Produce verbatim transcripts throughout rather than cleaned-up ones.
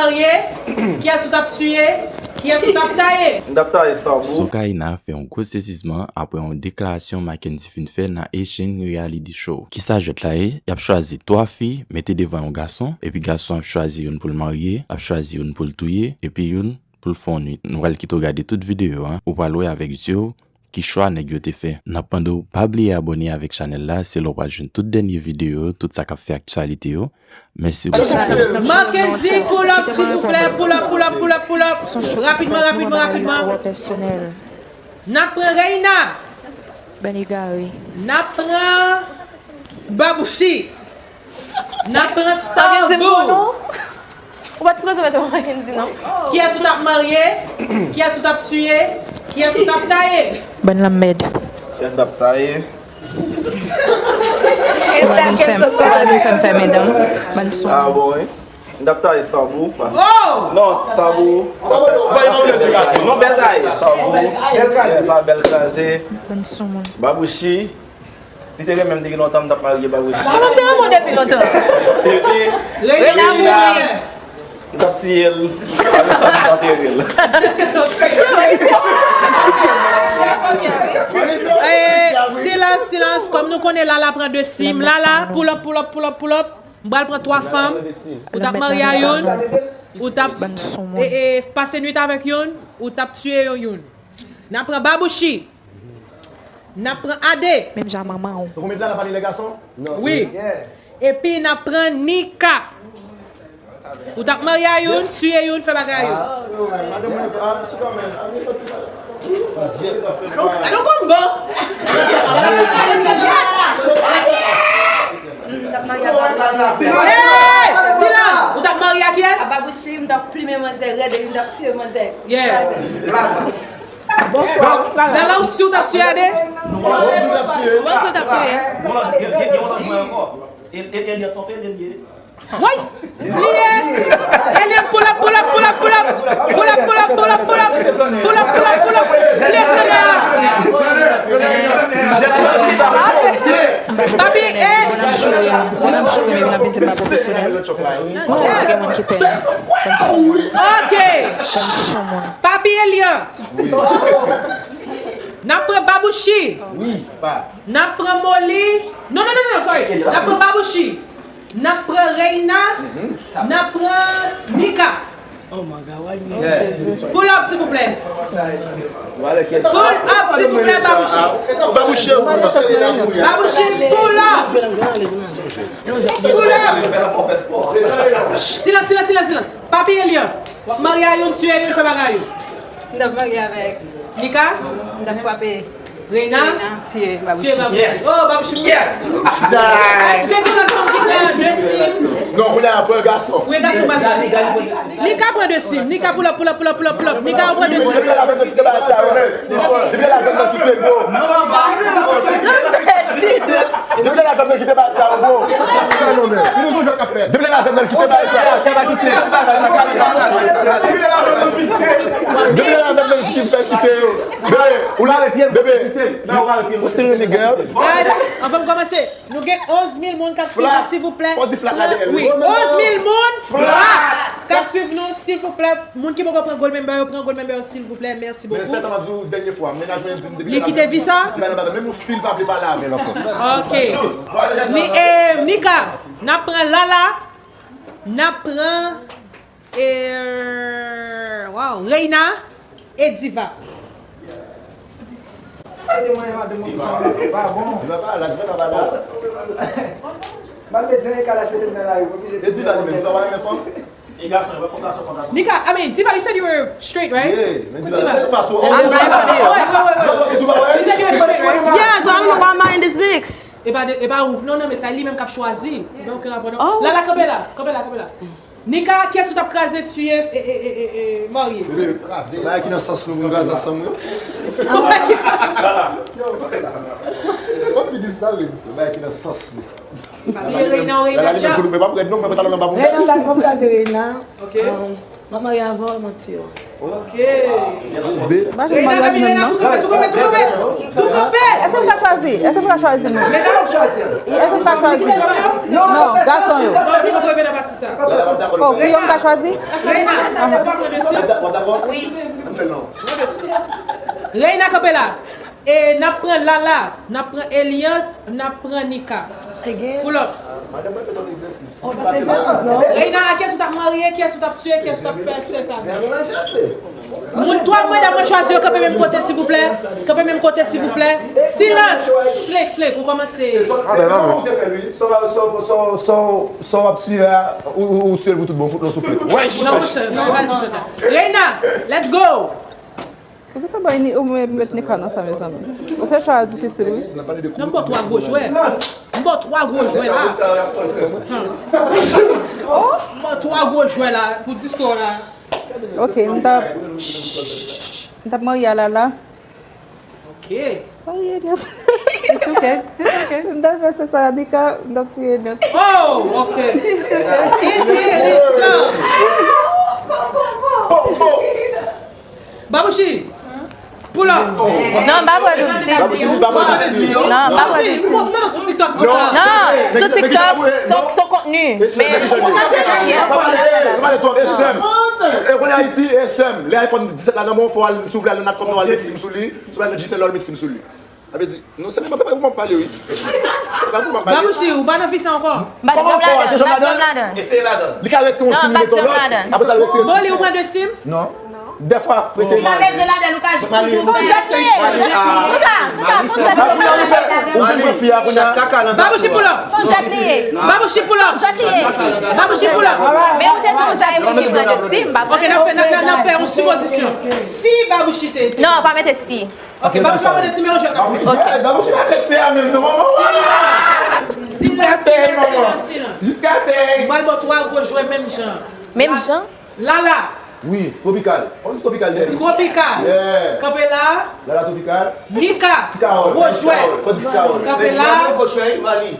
Marye, kiyès ou t ap tiye, kiyès ou t ap taye? M t ap taye Starboo. Sokaina fè yon gwo sezisman apre yon deklarasyon Mackendy fin fè nan Haitian Reality Show. Kisa jwèt la ye? Y ap chwazi twa fi, mete devan yon gason, epi gason ap chwazi youn pou l marye, ap chwazi youn pou l touye, epi youn pou l fè yon nwit. Nou pral kite w gade tout videyo a, ou pral wè avèk zye w ki chwa nèg yo te fè. N ap mande w pa bliye abòne avèk chanèl la, se la w pral jwenn tout dènye videyo yo, tout sa k ap fè aktyalite yo. Mèsi. Mackendy, pull up, silvouplè, pull up, pull up, pull up, pull up. Rapidman, rapidman, rapidman. N ap pran Reina. Benny Gary. N ap pran Babouchi. N ap pran Starboo. Ou pa t sipoze mete mwen Mackendy non. Kiyès ou t ap marye? Kiyès ou t ap tiye? Kiyès ou t ap taye? Bann lanmèd. Kiyès m t ap taye? Ou pa vin fè m, ou pa vin fè m fèmen dan m. Bann sou. Ah bon, wi. M t ap taye Starboo. Oh! Non, Starboo. Bay yon esplikasyon. Non, bèl taye, Starboo. Bèl kraze. Sa, bèl kraze. Bann sou moun. Babouchi. Li te renmen m depi lontan, m t ap marye Babouchi. Ou te renmen depi lontan. Epi, Reina, Reina, m t ap tiye l. Apre sa, m t antere l. Eh, silans, silans. Kòm nou konnen Lala pran de sim. Lala, pull up, pull up, pull up, pull up. M pral pran twa fanm. Ou t ap marye a youn. Ou t ap Bann sou moun. e, e, pase nwit avèk youn. Ou t ap tiye yon youn. N ap pran Babouchi. N ap pran Ade. Menm jan manman w. Ou met la la pale lè gason? Wi. Epi n ap pran Nika. Ou t ap marye a youn, tiye youn, fè bagay a youn. Gade yon konbo. Hey! Silans! Ou t ap marye a kiyès? A Babouchi, m t ap plimen manzè rèd epi m t ap tiye manzè. Yeah. Lala, ou si w t ap tiye Ade? Ou pa di w t ap touye. Woy! Li ye! Elian, pull up, pull up, pull up, pull up. Pull up, pull up, pull up, pull up. Pull up, pull up, pull up. Lève le. Papi, eh! Bonòm choure, bonòm choure, m ap di m pa pwofesyonèl. Mwen panse gen moun ki pè. Bann sou moun. Ok! Bann sou moun. Papi Elian! N ap pran Babouchi! Wi, pa. N ap pran Moli. Non, non, non, non, sorry. N ap pran Babouchi. N ap pran Reina. N ap pran Nika. Pull up, silvouplè. Pull up, silvouplè, Babouchi. Babouchi, Babouchi, pull up. Pull up. Silans, silans, silans, silans. Papi Elian, w ap marye a youn, tiye youn, fè bagay ou. M t ap marye avèk. Nika? M t ap frape. Reina? Reina, tiye Babouchi. Tiye Babouchi. Oh, Babouchi. Yes! Èske gen lòt fanm ki pran de sim? Non, kounye a pran gason. Wi, gason pa pran. Nika pran de sim. Nika pull up, pull up, pull up, pull up, pull up. Nika ou pran de sim. Depi lè la fèm nan kite bagay sa yo. Depi lè la fèm nan kite bro. Depi lè la fèm nan kite bagay sa yo, bro. Depi lè la fèm nan kite bagay sa yo. Depi lè la fèm nan kite, kite yo. Bebe, ou la, bebe. You still with me, girl? Guys, anvan m kòmanse, nou gen onz mil moun k ap swiv nou, silvouplè. Fò di flat la dèyè l. Wi, onz mil moun flat k ap swiv nou, silvouplè. Moun ki poko pran gold member yo, pran gold member yo, silvouplè. Mèsi Men sèt bokou. An ap di w dènye fwa, mennaj mwen di m depi Li kite vi sa? Menm yon fil pa vle pale avè l ankò. Ok. Ni, eh, Nika, n ap pran Lala, n ap pran E, waw, Reina e Diva. Diva pa la, Diva pa la. Mal medsen e kalach mete m nan lari, oblije. E Diva li menm, Diva pa renmen fanm? Nika, I mean, Diva, you said you were straight, right? Yeah, men Diva, de tout fason. Wait, wait, wait, wait. You said you were straight, right? Yeah, so I don't know why am I in this mix. E pa de, e pa ou, non, non, men sa li menm k ap chwazi. E pa okenn rapò, non. Lala, kanpe la, kanpe la, kanpe la. Nika, kiyès ou t ap kraze, tiye, e, e, e, e, e, marye? Bagay ki nan sans nou pou n kraze ansanm, wi. Yo, pa di sa, wi. Bagay ki nan sans nou. Pa bliye Reina, Reina, Dja. Mwen pa prèt, non, mwen pa talon nan pa mwen. Reina, pa kraze Reina. Ok. M ap marye avè w, manti yo. Ok. Ba jwenn maryaj menm non. Tou kanpe, tou kanpe, tou kanpe. Tou kanpe. Èske m ka chwazi? Èske m ka chwazi moun? Medam, chwazi. Èske m ka chwazi? Non, gason yo. Non, nou pa rive nan pati sa. Oh, fi yo m ka chwazi? Reina, ou pa pran de sip? Wi. Pran de sip. Reina kanpe la. E n ap pran Lala, n ap pran Eliante, n ap pran Nika. Pull up. Madanm mwen fè yon egzèsis. Reina, a kiyès ou t ap marye, kiyès ou t ap tiye, kiyès ou t ap fè sèks avè? Moun twa medam mwen chwazi yo kanpe menm kote silvouplè. Kanpe menm kote silvouplè. Silans. Slick, Slick, ou kòmanse. Sa w ap tiye a, ou tiye l pou tout bon, fout l yon souflèt. Wèch! Non, monchè, non, e pa souflèt la. Reina, let's go! Poukisa w bay ni ou mwen met Nika nan sa mezanmi? Ou fè chwa a difisil wi. Non, m ba w twa gwo jwè. M ba w twa gwo jwè la. M ba w twa gwo jwè la pou dis twa la. Ok, m t ap m t ap marye a Lala. Ok. Sorry Eliante. It's okay. It's okay. M t ap fè sèks a Nika, m t ap tiye Eliante. Oh, ok. Enteresan. Babouchi, pull up. Non, m pa pran doub sim. Babouchi, li pa pran doub sim. Non, m pa pran doub sim. Non, non, sou TikTok, TikTok. Non, sou TikTok, se yon kontni. Men, e sè m. E konnen Ayiti, e sè m. Lè iPhone disèt la nan men w, fò w al, si w vle al nan Natcom nan, w al met sim sou li. Si w al nan Digicel la, w al met sim sou li. Sa vle di, non, se pa pou m ap pale, wi. Se pa pou m ap pale. Babouchi, ou pa nan vi sa ankò? M pa t janm ladan, m pa t janm ladan. Eseye ladan. Li ka retire yon sim, li mete yon lòt. Apre sa, l retire sim. Molly, ou pran de sim? Non. Dèfwa, prete. Li pa bezwen ladan, ou ka jwenn. Son jwèt li ye. Sou ta, sou ta, son jwèt li ye. Babouchi pull up. Son jwèt li ye. Babouchi pull up. Son jwèt li ye. Babouchi pull up. Men ou te sipoze evite pran de sim, m pa pran. Ok, n ap fè, n ap, n ap fè yon sipozisyon. Si Babouchi te. Non, pa mete si. Ok, Babouchi pa mande si men yon jwèt n ap fè. Ok. Babouchi pa blese a menm non. Silans, silans, silans, silans. Jiskaske. Mwen ba w twa gwo jwè menm jan. Menm jan? Lala. Wi, Tropikal. Fò m di Tropikal dèyè. Tropikal. Yeah. Kanpe la. Lala Tropikal. Nika. Ti Kawòl. Gwo jwè. Fò di Ti Kawòl. Kanpe la. Gwo jwè, Mali.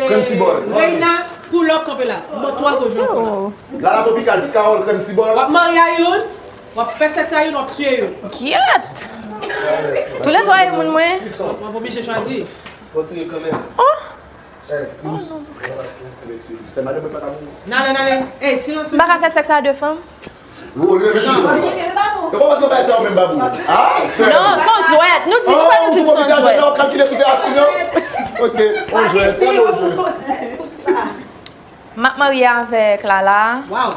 Krèm ti bòl. Reina, pull up kanpe la. Mwen ba w twa gwo jwè kanpe la. Lala Tropikal, Ti Kawòl, Krèm ti bòl. W ap marye a youn. W ap fè sèks a youn, w ap tiye youn. Gyèt! Toulètwa e moun mwen. W ap oblije chwazi. Fò touye kanmenm. Oh! Oh non. N ale, n ale. Ey, silans. M pa ka fè sèks a de fanm. Non, se yon jwèt. Nou di, nou pa nou di m se yon jwèt. Ok, yon jwèt. M ap marye avèk Lala. Wow.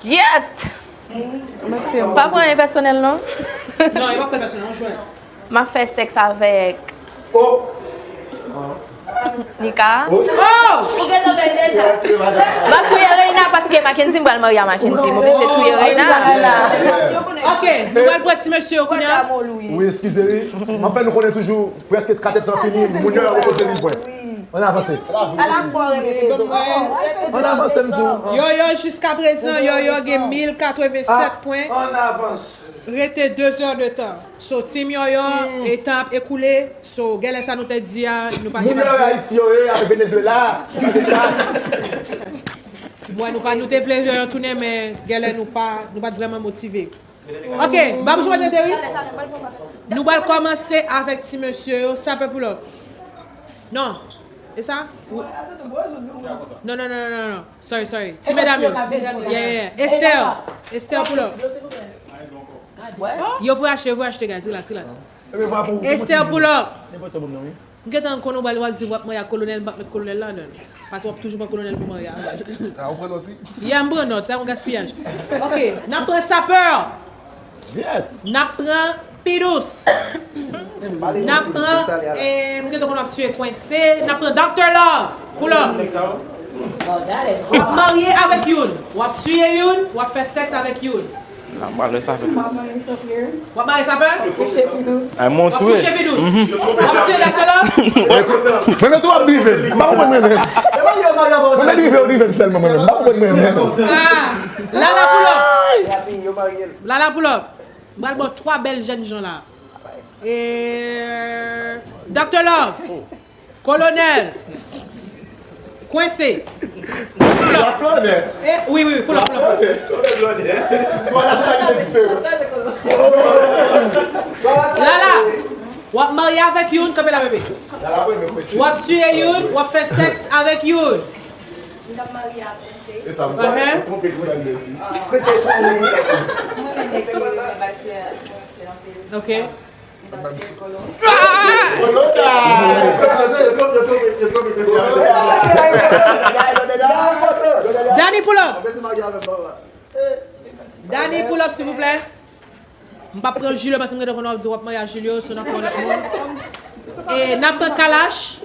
Gyèt! Pa pran anyen pèsonèl non. Non, e pa pran pèsonèl, yon jwèt. M ap fè sèks avèk Nika. Oh! Ou gentan fè l deja. M ap touye Reina paske Mackendy, m pral marye a Mackendy. M oblije touye Reina. Ok, nou pral pran ti mesye yo kounye a. Wi, eskize wi. M ap fè nou konnen toujou, prèske katèt lan fini, moun yo repoze li pwen. Ann avanse. Ann avanse m di w. Yoyo jiskaprezan, Yoyo gen mil katrevennsèt pwen. Ann avanse. Rete de zè de tan. So, team Yoyo, e tan ap ekoule. So, genlè sa nou te di a, nou pa gen. Moun Yoyo Ayiti yo ye, avèk Venezuela. Mwen, nou pa, nou te vle Yoyo tounen, men genlè nou pa, nou pa t vrèman motive. Ok, Babouchi pa t rete wi. Nou pral kòmanse avèk ti mesye yo, sapè pull up. Non, e sa? Non, non, non, non, non, non. Sorry, sorry. Ti medam yo. Yeah, yeah, yeah. Esther. Esther pull up. Yo vre achte, yo vre achte, guys. Relax, relax. Esther pull up. M gentan konn ou pral, pral di w ap marye ak kolonèl, m p ap met kolonèl ladan l. Paske w ap toujou pran kolonèl pou marye avè l. A, ou pran nòt wi? Yeah, m pran nòt, sa yon gaspiyaj. Ok, n ap pran sapè. N ap pran pi dous. N ap pran, eh, m gentan konn w ap tiye kwense. N ap pran Doctor Love. Pull up. W ap marye avèk youn. W ap tiye youn. W ap fè sèks avèk youn. Nan, m pral wè sa fè. W ap marye sapè? Ay, mwen w ap kouche pi dous. W ap kouche pi dous. W ap tiye Doctor Love. Mwen menm tou w ap drive m. M pa konprann mwen menm. Mwen menm drive, w drive m sèlman mwen menm. M pa konprann mwen menm. Ah, Lala pull up. Lala pull up. M pral ba w twa bèl jèn jan la. Eh, Doctor Love. Kolonèl. Kwense. Pull up. Eh, wi, wi, pull up, pull up. Lala, w ap marye avèk youn, kanpe la, bebe. W ap tiye youn, w ap fè sèks avèk youn. Mwen menm? Ok. Dani, pull up. Dani, pull up, silvouplè. M p ap pran Julio paske m gentan konn w ap di w ap marye ak Julio, so n ap pran lòt moun. E, n ap pran Kalash,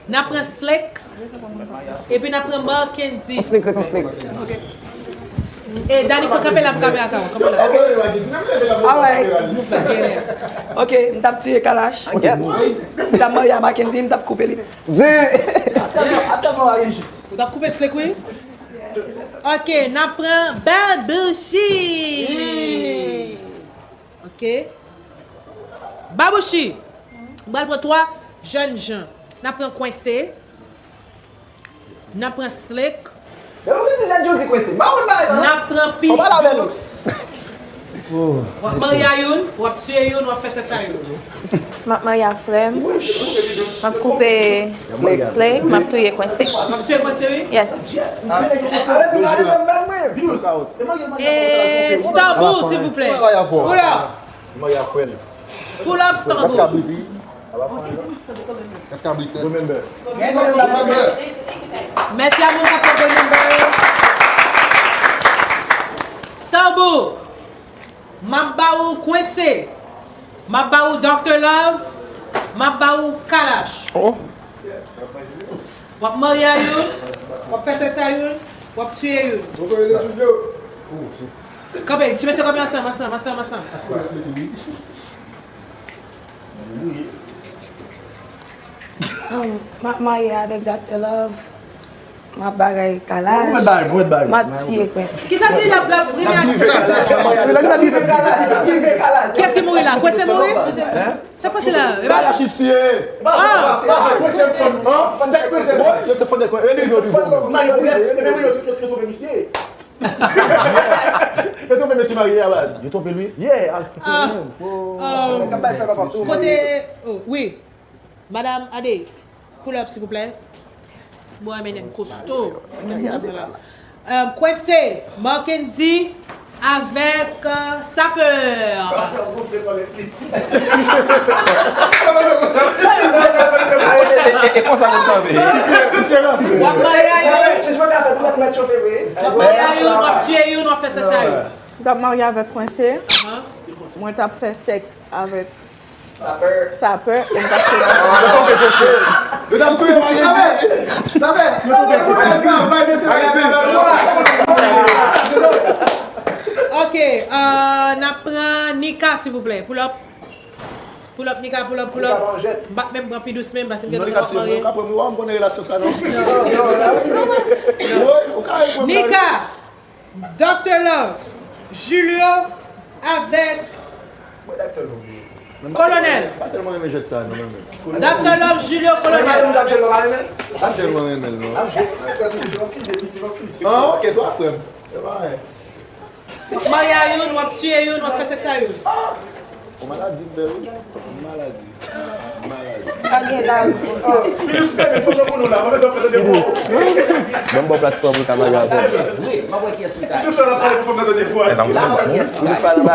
n ap pran Slick, epi n ap pran Marckendy. On Slick ret on Slick. E, Dani, fò kanpe la pou kamera ta, kanpe la. Alright. Ok, m t ap tiye Kalash. M t ap marye ak Marckendy, m t ap koupe li. Ou t ap koupe Slick, wi? Ok, n ap pran Babouchi. Ok. Babouchi. M pral pran twa jèn jan. N ap pran Kwense. N ap pran Slick. Lè ou fin di nèg yo di Kwense. Ba moun bagay sa non. N ap pran Pi Dous. W ap marye a youn, w ap tiye youn, w ap fè sèks a youn. M ap marye ak frè m. M ap koupe Slay, m ap touye Kwense. W ap tiye Kwense, wi? Yes. E Starbou, silvouplè. Pull up. Pull up, Starbou. Mèsi a moun k ap pran gold member yo. Starbou, m ap ba ou Kwense, m ap ba ou Doctor Love, m ap ba ou Kalash. W ap marye a youn, w ap fè sèks a youn, w ap tiye youn. Kanpe, ti mesye kanpe ansanm, ansanm, ansanm, ansanm. Um, m ap marye avèk Doctor Love. M ap bagay Kalash. M ap tiye Kwense. Kisa di l ap, l ap rime ak Kwense? Kiyès ki mouri la? Kwense mouri? Se Kwense la. Kalash tiye. Ah! Yo te fè de kwen. Yo te fè de kwen. Yo twonpe mesye marye a baz. Yo twonpe li? Yeah. Ah. Um, kote, oh, wi. Madam Ade, pull up, silvouplè. Bon, M N M kosto. Um, Kwense, Marckendy, avèk, euh, Sapè. E konsa nou kanpe. W ap marye a youn. W ap marye a youn, w ap tiye youn, w ap fè sèks a youn. M t ap marye avèk Kwense. Mwen t ap fè sèks avèk Sapè. Sapè, e m t ap fè. Yo t ap touye Marckendy. Sapè. Yo touye Kwense. Ok, euh, n ap pran Nika, silvouplè. Pull up. Pull up, Nika, pull up, pull up. M p ap menm pran Pi Dous menm, paske m gentan wè w ap marye. Nika, m konnen relasyon sa, non? Nika! Doctor Love, Julio avèk Kolonèl. Doctor Love, Julio, Kolonèl. M tèlman renmen l, non. Ah, ok, twa frè m. Se pa anyen. W ap marye a youn, w ap tiye youn, w ap fè sèks a youn. Yon maladi m fè wi. Yon maladi. Yon maladi. Sa gen la wi konsa. Filis bebe, foto pou nou la, mwen bezwen fè de pou. Ban m ba w plas pou w ka marye avè m. Vre, m ap wè kiyès ki ka. Filis la pale pou fè de pou. Filis pale ba.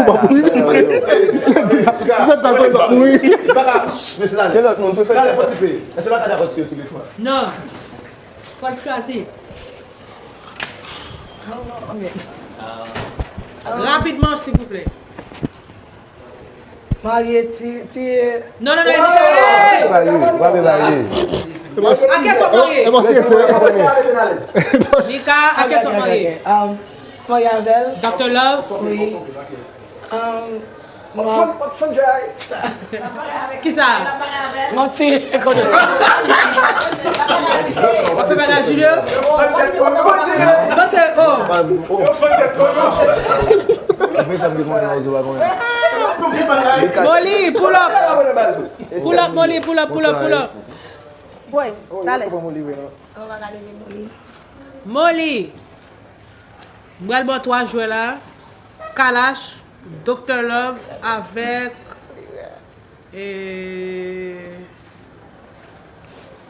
Misye di sa, misye di sa, wi. Gen lòt moun pou fè sa. Èske w pa ka dakò ti yo tou de fwa? Non. Fò l chwazi. Rapidman, silvouplè. Marye, ti, ti. Non, non, non, Nika, ale! Marye, w ap marye. A kiyès w ap marye? Nika, a kiyès w ap marye? Um, marye avè l. Doctor Love? Wi. Um, Kisa? Manti, kote. W ap fè bagay Julio? Non, se, oh. Moli, pull up. Pull up, Moli, pull up, pull up, pull up. Boy, talè. Moli. M pral ba w twa jwè la. Kalash, Doktè Love avèk, eh,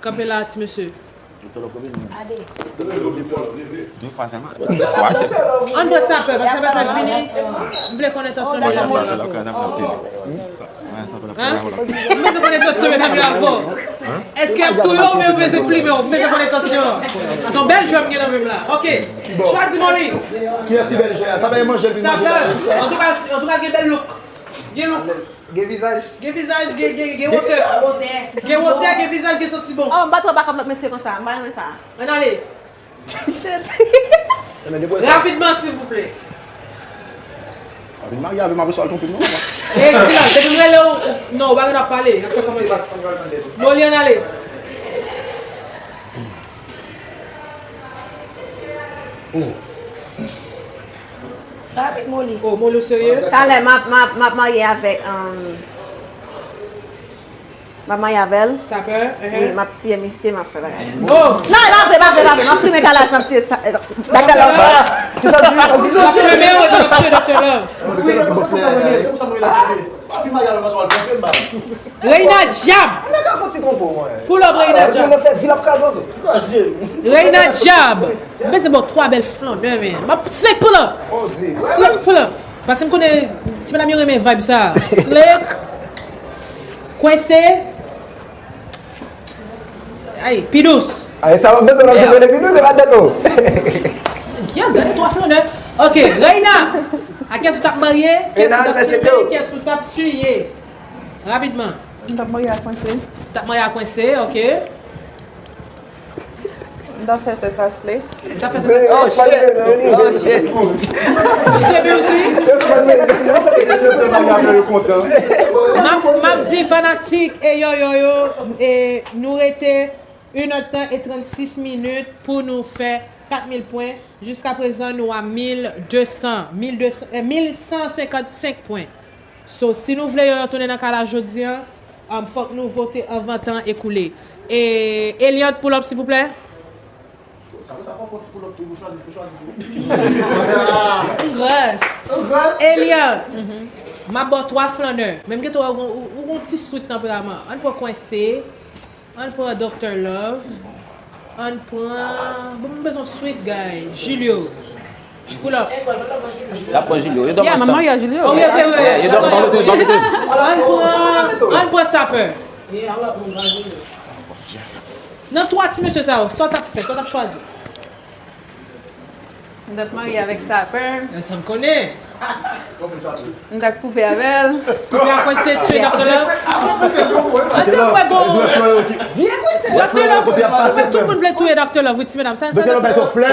kanpe la, ti mesye. Ann pran sapè, paske sapè fèk vini. M vle konn entansyon mesye yo. Hein? M bezwen konn entansyon medam yo avan. Èske y ap touye w oubyen yo bezwen plimen w? M bezwen konn entansyon an. Se yon bèl jwè m gen nan men m la. Ok. Chwazi Molly. Kiyès ki bèl jwè a? Sa bay manje l vin manje. Sapè. Antouka, antouka l gen bèl look. Gen look. Gen vizaj. Gen vizaj, gen, gen, gen wotè. Gen wotè, gen vizaj, gen santi bon. Oh, m pa twò dakò ak lòt mesye konsa. M pa renmen sa. Ann ale. Shit. Rapidman, silvouplè. Vin marye avè m apre sa w al twonpe m non. Ey, silans, depi m rele w, non, ou pa gen dwa pale. Y ap fè kòmantè. Molly, ann ale. Rapid, Molly. Oh, Molly, w serye? Talè, m ap, m ap, m ap marye avèk, um, m ap marye avè l. Sapè, wi, enhen. M ap tiye misye, m ap fè bagay. Oh! Non, e pa vre, pa vre, pa vre. M ap plimen Kalash, m ap tiye sa, eh, bagay la. Ou ap plimen, ou ap tiye Doktè Love. Reina Dyab! Pull up, Reina Dyab! Reina Dyab! M bezwen ba w twa bèl flannè, men. M ap Slake, pull up! Slake, pull up! Paske m konnen ti medam yo renmen vibe sa. Slake, Kwense, ay, Pidous. Ay, sa w ap bezwen nan jwèt Pidous, se pa tèt ou. Gad, gade twa flannè. Ok, Reina, a kiyès ou t ap marye? Kiyès ou t ap plimen? Kiyès ou t ap tiye? Rapidman. M t ap marye ak Kwense. T ap marye ak Kwense, ok. M t ap fè sè sa Slay. M t ap fè sè sa Slay. Oh, shit. Oh, shit. M ap, m ap di fanatik e yo, yo, yo, e nou rete inèdtan e trannsis minit pou nou fè kat mil pwen. Jiskaprezan, nou a mil de san, mil de san, eh, mil san senkannsenk pwen. So, si nou vle yo, yo tounen nan kay la jodi a, um, fòk nou vote anvan tan an ekoule. E, Eliante, pull up, silvouplè. Sa vle sa fò fè yon ti pull up tou pou chwazi, pou chwazi tou. Yon gras. Yon gras. Eliante, m ap ba w twa flannè. Men m gentan wè ou gon, ou, ou gon ti sweet tanperaman. Ann pran Kwense. Ann pran Doktè Love. Ann pran, bon, m bezwen sweet guy. Julio. Pull up. Y ap pran Julio. Yo dòk ansanm. Yeah, m ap marye ak Julio. Oh, wi, wi, wi. Yeah, yo dòk ansanm. Ann pran, ann pran Sapè. Nan twa ti mesye sa yo, sa w t ap fè, sa w t ap chwazi? M t ap marye avèk Sapè. E sa m konnen. M t ap koupe avè l. Koupe ak Kwense, tiye Doktè Love. An di mwen bon. Doktè Love, tout moun vle touye Doktè Love, wi, ti medam. Sa, sa, Doktè Love bay flè.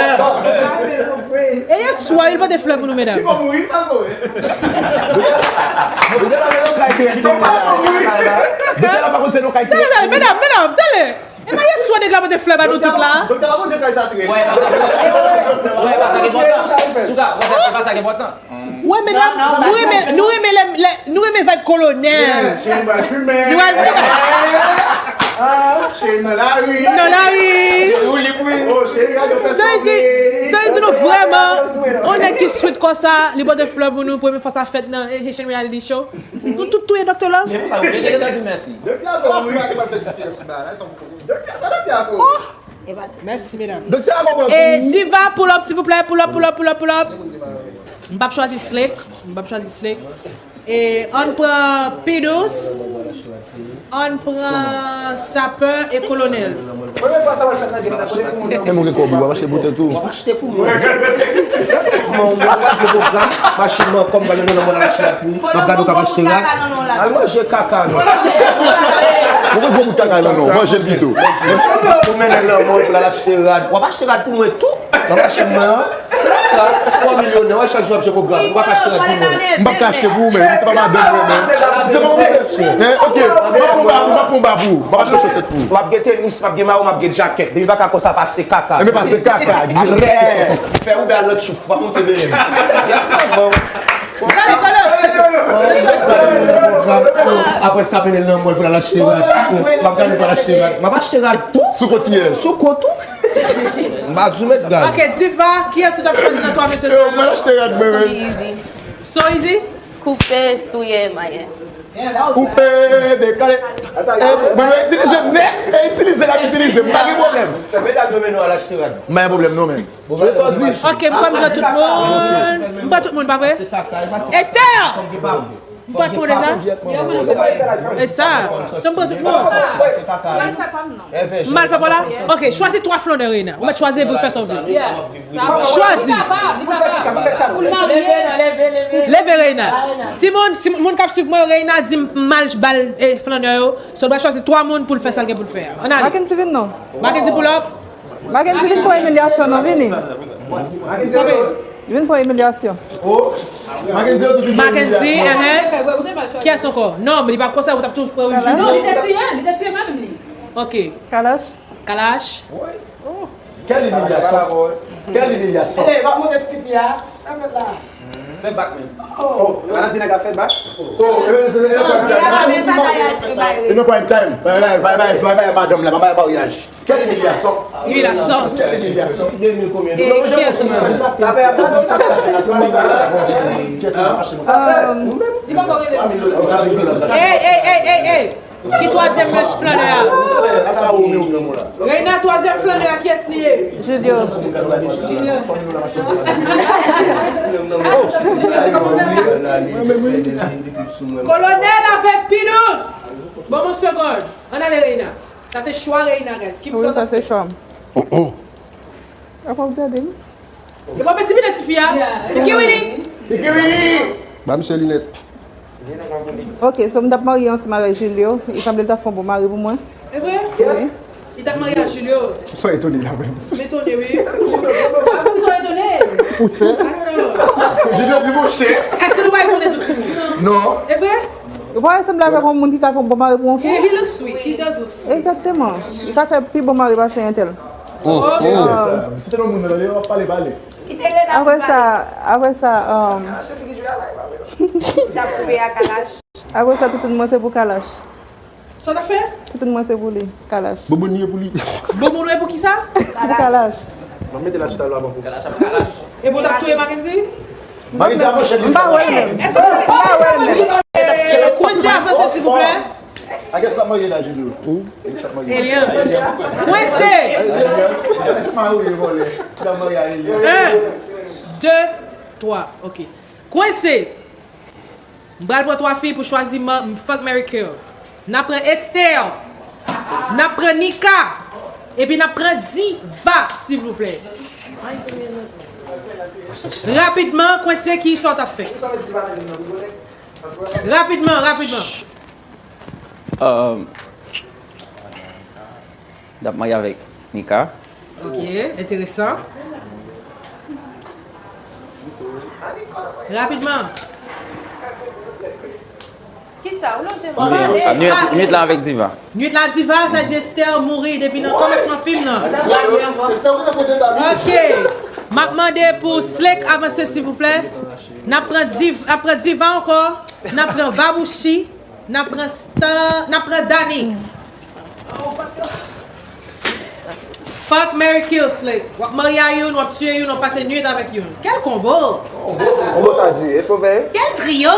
E yè swa, li pote flè pou nou, medam. Doktè Love pa konn se non kay ki. Tande, tande, medam, medam, tande. E pa yè swa nèg la pote flè ba nou tout la. Doktè pa konn kay sa trè. Wè, e pa sa ki enpòtan. Souga, wè, e pa sa ki enpòtan. Wè, medam, nou renmen, nou renmen lè, lè, nou renmen vibe kolonèl. Yeah, cheri m pral fimen. Nou pral fimen. Ah, cheri m nan lari. Nan lari. Ou li pou li. Oh, cheri, gade yo fè sa vle. Sa vle di, sa vle di nou vrèman, yon nèg ki sweet konsa, li pote flè pou nou, premye fwa sa fèt nan Haitian Reality Show. Nou tout touye Doktè Love. Men pou sa, yo gentan di mèsi. Doktè Love, wi, ki pa fè diferans sou bagay la, sa m konprann. Doktè, sa doktè a konnen. Oh! Mèsi, medam. Doktè a konprann. E Diva, pull up, silvouplè, pull up, pull up, pull up, pull up. M p ap chwazi Slick, m p ap chwazi Slick. E ann pran Pidous. Ann pran Sapè e Kolonèl. Premye fwa sa w al fèt nan game nan, kote pou moun nan. E mwen gen kòb, w ap achte pou tèt ou. W ap achte pou mwen. Mwen, mwen, mwen, se pwogram. Machin mwen, kòm gade nan mwen, al achte rad pou ou. M ap gade w k ap achte rad. Al manje kaka, non. Mwen, gwo bout kaka, non, non. Manje l pito. Ou mennen l nan mòl pou l al achte rad. W ap achte rad pou mwen tou. Nan machin mwen an. Twa milyonè, wè chak jou ap jwe pwogram. Ou pa ka achte rad pou mwen. M p ap ka achte pou ou menm. Se pa madanm mwen menm. Se pa mwen menm. Men, ok, m ap pran ba pou, m ap pran ba pou. M ap achte chosèt pou ou. M ap gen tenis, m ap gen mayo, m ap gen djakèt. Depi pa ka konsa, pase kaka. Enben pase kaka. Arèt. Fè Uber al lòt chouf. W ap monte veye m. Apre sa, mennen l nan mòl pou l al achte rad. M ap gade pou l achte rad. M ap achte rad tou. Sou kont kiyès? Sou kont ou. M pa sou met gaz. Ok, Diva, kiyès ou t ap chwazi nan twa mesye sa yo? Yo, mwen achte rad mwen menm. So easy. Koupe, touye, mayen. Koupe, dekale. E, mwen yo itilize m nèt. E itilize l ap itilize m. Pa gen pwoblèm. Medam yo mennen w al achte rad. M pa gen pwoblèm non, men. Ok, m kwè m pran tout moun. M pran tout moun, pa vre? Esther! M pran tout moun deja? E sa, sa m pran tout moun. M mal fè pa la? Ok, chwazi twa flannè, Reina. Ou mèt chwazi pou fè sa w vle. Chwazi. Leve, Reina. Timoun, si moun k ap swiv mwen, Reina di m mal bal, e, flannè yo. So, l pral chwazi twa moun pou l fè sa l gen pou l fè a. Ann ale. Mackenzie, vin non. Mackenzie, pull up. Mackenzie, vin pran imilyasyon non, vini. Vin pran imilyasyon. Mackenzie, enhen. Kiyès ankò? Non, men li pa konsa, ou t ap toujou pran Julio. Non, li te tiye, li te tiye madanm li. Ok. Kalash. Kalash. Quelle humiliation! Quelle humiliation! Hey, va monter ce type là. Ça fait là. Fè bak menm. Oh. Valentina ka fè bak. Oh, e, e, e, e, e, e, non, prime time. Bay, bay, bay, bay, bay, bay, madanm la, bay, bay, maryaj. Quelle humiliation! Humiliation. Quelle humiliation! E, kiyès? Hey, hey, hey, hey, hey! Ki twazyèm flannè a? Reina, twazyèm flannè a, kiyès li ye? Julio. Julio. Kolonèl avèk Pidous. Ban m yon segond. Ann ale, Reina. Sa se chwa Reina, guys. Ki... Wi, sa se chwa m. Apa w gade m? E pa w met ti pinèt tifi a? Security! Security! Ba misye linèt. Ok, so m t ap marye ansanm avèk Julio. Li sanble l t ap fè yon bon mari pou mwen. E vre? Wi. Li t ap marye ak Julio. M etone la menm. M etone, wi. Poukisa w etone? Pousè. I don't know. Julio di monchè. Èske nou pa etone tout timoun? Non. E vre? Ou pa wè sanble avèk yon moun ki ka fè yon bon mari pou yon fi? Yeah, he looks sweet. He does look sweet. Egzakteman. Li ka fè pi bon mari pase entèl. Oh, oh. Sa, si te nan moun nan, yo ap pale, pale. Apre sa, apre sa, um, apre sa, toutoun mwen se pou Kalash. Sa w t ap fè? Toutoun mwen se pou li, Kalash. Bonbon ye pou li. Bonbon ye pou kisa? Pou Kalash. Mwen mete la sou tablo a ban pou. Kalash ap Kalash. E pou w t ap touye Mackenzie? Mackenzie ap manchèt li. M pa wè l menm. M pa wè l menm. Kwense avanse, silvouplè. A kiyès l ap marye la, Julio? Elian. Kwense. Elian. Se marye vòlè. L ap marye a Elian. Un, deux, trois. Ok. Kwense. M pral pran twa fi pou chwazi ma-, fuck, marry, kill. N ap pran Esther. N ap pran Nika. Epi n ap pran Diva, silvouplè. Rapidman, Kwense, kisa w t ap fè? Rapidman, rapidman. Um, L ap marye avèk Nika. Ok, enteresan. Rapidman. Kisa? Ou lonje m. Nwit, nwit la avèk Diva. Nwit la Diva, sa di Esther mouri depi nan kòmansman fim nan. Ok. M ap mande pou Slick avanse, silvouplè. N ap pran Div-, n ap pran Diva ankò. N ap pran Babouchi. N ap pran Star, n ap pran Dani. Fuck, marry, kill, slay. W ap marye a youn, w ap tiye youn, w ap pase nwit avèk youn. Kèl konbo! Konbo sa di, èske w veye? Kèl trio!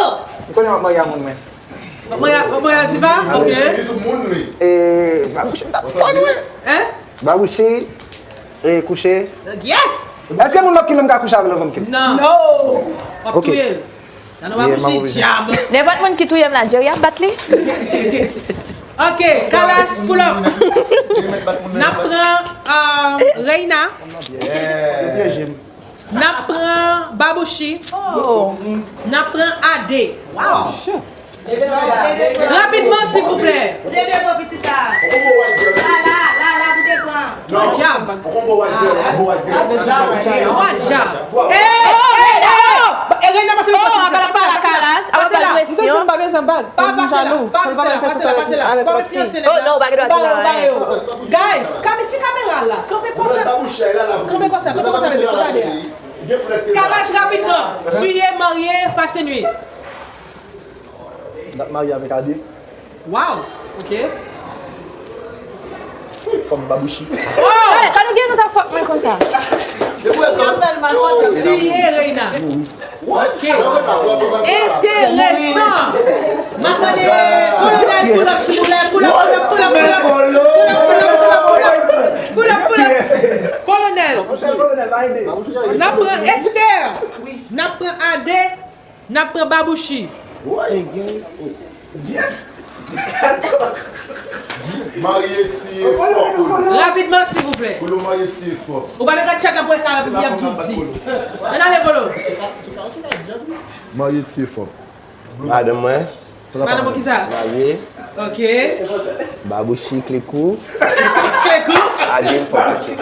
M konnen w ap marye a moun mwen. W ap marye a, w ap marye a Diva? Ok. Li sou moun, wi. E, Babouchi, m t ap fò, wi. Hein? Babouchi, e, kouche. Yeah! Èske moun m ap kile m ka kouche avè l anvan m kile? Non. No! W ap touye l. Nan non pa bouchi dyab. Nenpòt moun ki touye m la, Jerry ap bat li. Ok, Kalash, pull up. N ap pran, euh, Reina. N ap pran Babouchi. N ap pran Ade. Wow. Rapidman, silvouplè. Twa dyab. Twa dyab. Ey, ey, ey, ey. E Reina, pase la, pase la, pase la, pase la. M pa bezwen bag. Pa pase la, pa pase la, pase la, pase la. Kòm fiyanse nèg la. Guys, kame-, si kamera la, kanpe konsa. Kanpe konsa, kanpe konsa, bebe, gade a. Kalash rapidman. Tiye, marye, pase nwit. N ap marye avèk Ade. Wow, ok. Fanm Babouchi. Oh! Sa nou gen What the fuck, men konsa? Tiye Reina. Ok. Enteresan. M ap mande Kolonèl, pull up, silvouplè. Pull up, pull up, pull up, pull up. Pull up, pull up, pull up, pull up. Pull up, pull up. Kolonèl. N ap pran Esther. N ap pran Ade. N ap pran Babouchi. Marye tiye fò. Rapidman, silvouplè. Kolo marye tiye fò. Ou pa nan kat chat la pou wè sa rapid y ap di w di. Ann ale, Kolo. Marye tiye fò. Madanm mwen. Madanm ou kisa? Marye. Ok. Babouchi, Klekou. Klekou. Ade m fò pati.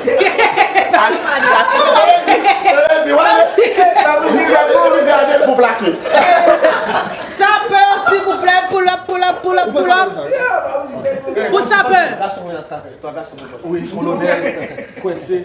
Sapè, silvouplè, pull up, pull up, pull up, pull up. Pou sapè. Wi, kolonèl, kwense.